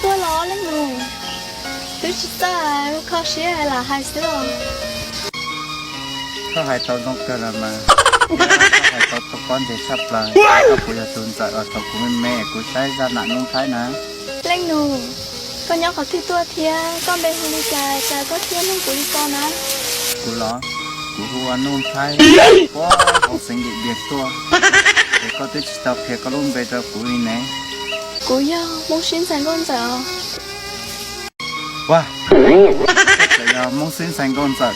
Tuaj los leej nus, twb tsis txawj, kho siab lam hais xwb os. Koj hais tau zoo kawg los mas, koj hais tau tau pob ntseg tshaj plaws. Koj puas yog tus ntxawm uas thaum kuv me me kuv saib zaj nam Nuj Nplhaib na? Leej nus, koj nyob qhov twg tuaj thiab koj npe hu li cas cas koj thiaj nug kuv li ko na? Kuv los, kuv hu ua Nuj Nplhaib, puag hauv xeev Ntim Npias tuaj, es koj twb tsis tau qhia koj lub npe rau kuv li ne. Kuv yog Hmoob Sib Ntxhais Nkauj Ntxawm os. Ua, koj txawm yog Hmoob Sib Ntxhais Nkauj Ntxawm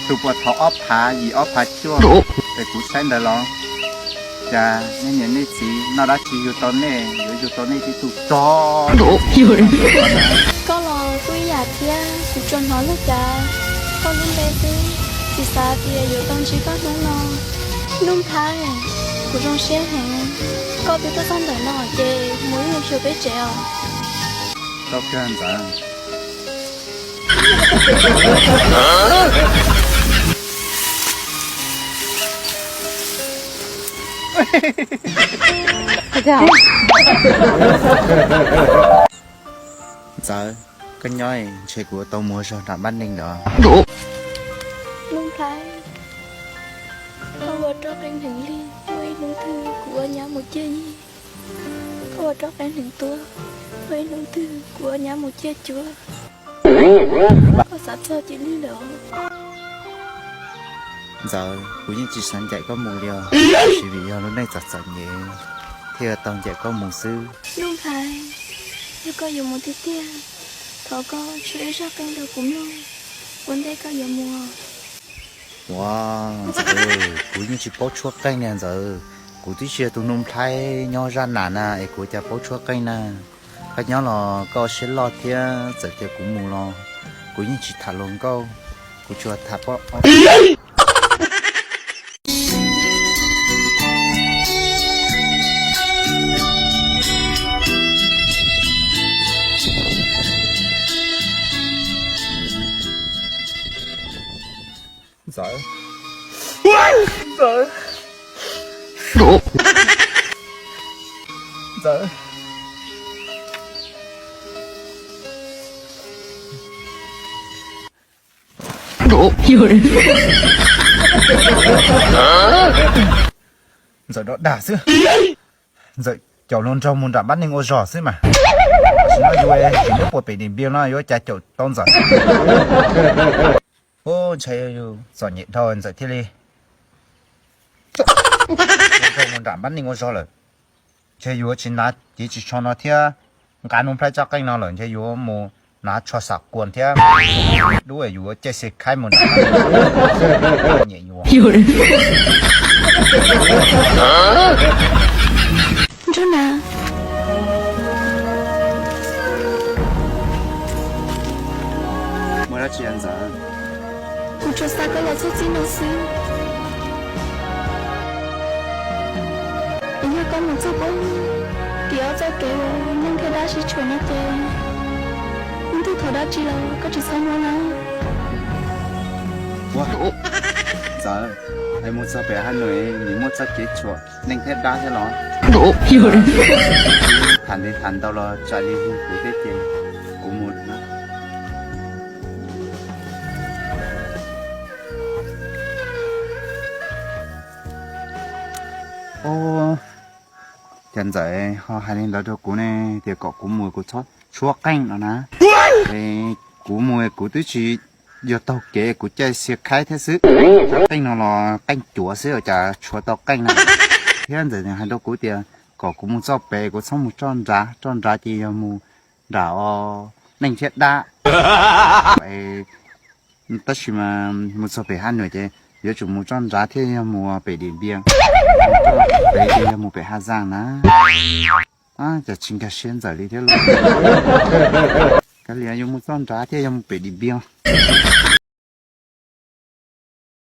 tus puas thaum ob phav yim ob phav cuaj es kuv saib ntawd los, cas nej niam nej txiv noj dab tsi yug tau nej yuav yug tau nej tib tug rog? Koj los kuj ib yam thiab, kuv tsuas hnov luag cas koj lub npe xwb, tsis xav tias yuav tau ntsib koj hnub no. Nuj Nplhaib, kuv zoo siab heev, koj twb tuaj txog ntawm no ces mus wb mus xyuas peb tsev os. Tau kawg ntxawm. Ntxawm, koj nyob ntshe kuv tau mus zog nram npab neeg lawm. Nuj Nplhaib, koj ua roj qeej heev li, muaj ib hnub twg kuv ua nyab mus ciaj yig. Koj ua roj qeej heev tuaj, muaj ib hnub twg kuv ua nyab mus ciaj cuab. Koj xav txog cia li lawm. Ntxawm, kuv yeej tsis xav ncaim koj mus li os, tab sis vim yog lub neej txom txom nyem thiaj yuav tau ncaim koj mus xwb. Nuj Nplhaib, yog koj yuav mus tiag tiag, thov koj tshuab ib zaj qeej rau kuv mloog, ua ntej koj yuav mus. Ua, Ntxawm, kuv yeej tsis paub tshuab qeej li Ntxawm, kuv twb tsis yog tus Nuj Nplhaib nyob zaj nam na es kuv cas paub tshuab qeej na. Koj nyob los koj siab loj thiab, txawm tias kuv mus los kuv yeej tsis tham hluas nkauj, kuv tsuas tham poj. Ntxawm. Ntxawm. Ntxawm. Ntxawm dov dag xwb. Ntxawm caum hluas nraug mus nram npab neeg ua zog xwb mas. Tam sim no yus tsis muab puas pem Dim Npias no yuav cas caum tau Ntxawm. Ub, ntshai yus txom nyem dhau Ntxawm thiaj li mus nram npab neeg ua zog lawm. Ntshe yus tsis hnav cev tsis tsho no thiab nqa Nuj Nplhaib tsob qeej no lawm, ntshe yus mus hnav tsho xam kuas thiab dub yus caij xia khaib mus nram npab neeg. Nyem yus. Ntsog na. Muaj dab tsi Ntxawm? Kuv tsuas xa koj los txog txij no xwb. Es yog koj mus txog pem tim ob txoj kev uas neeg thiab dab sib tshuam no ces, ib tug thov dab tsi los koj tsis txhob muab na. Ua, Ntxawm, es mus txog pem Haj Nuam nws muaj txoj kev tshuam neeg thiab dab thiab los? Tham ntev tham ntau los tsam li hu kuv thiab ces kuv mus na. Ub, cas Ntxawm ho hais li ntawd rau kuv ne, tias kom kuv mus kuv txhob tshuab qeej no na. Es kuv mus kuv twb tsis yog taug kev, kuv caij xia khaib thiab xwb. Tshuab qeej no los qeej cuav xwb cas tshuab tau qeej no. Thiab Ntxawm hais rau kuv tias kom kuv mus txoj pem kuv txhob mus txoj nrad, txoj nrad ces yog mus nram os neeg thiab dab. Tab sis mas mus txog pem Haj Nuam ces yuav tsum mus txoj nrad thiab yog mus pem Dim Npias, pem ces yog mus pem Haj Zaaj na. Cas tsis nkag siab Ntxawm li thiab lauj. Kav liam yuav mus txoj nrad thiab yog mus pem Dim Npias.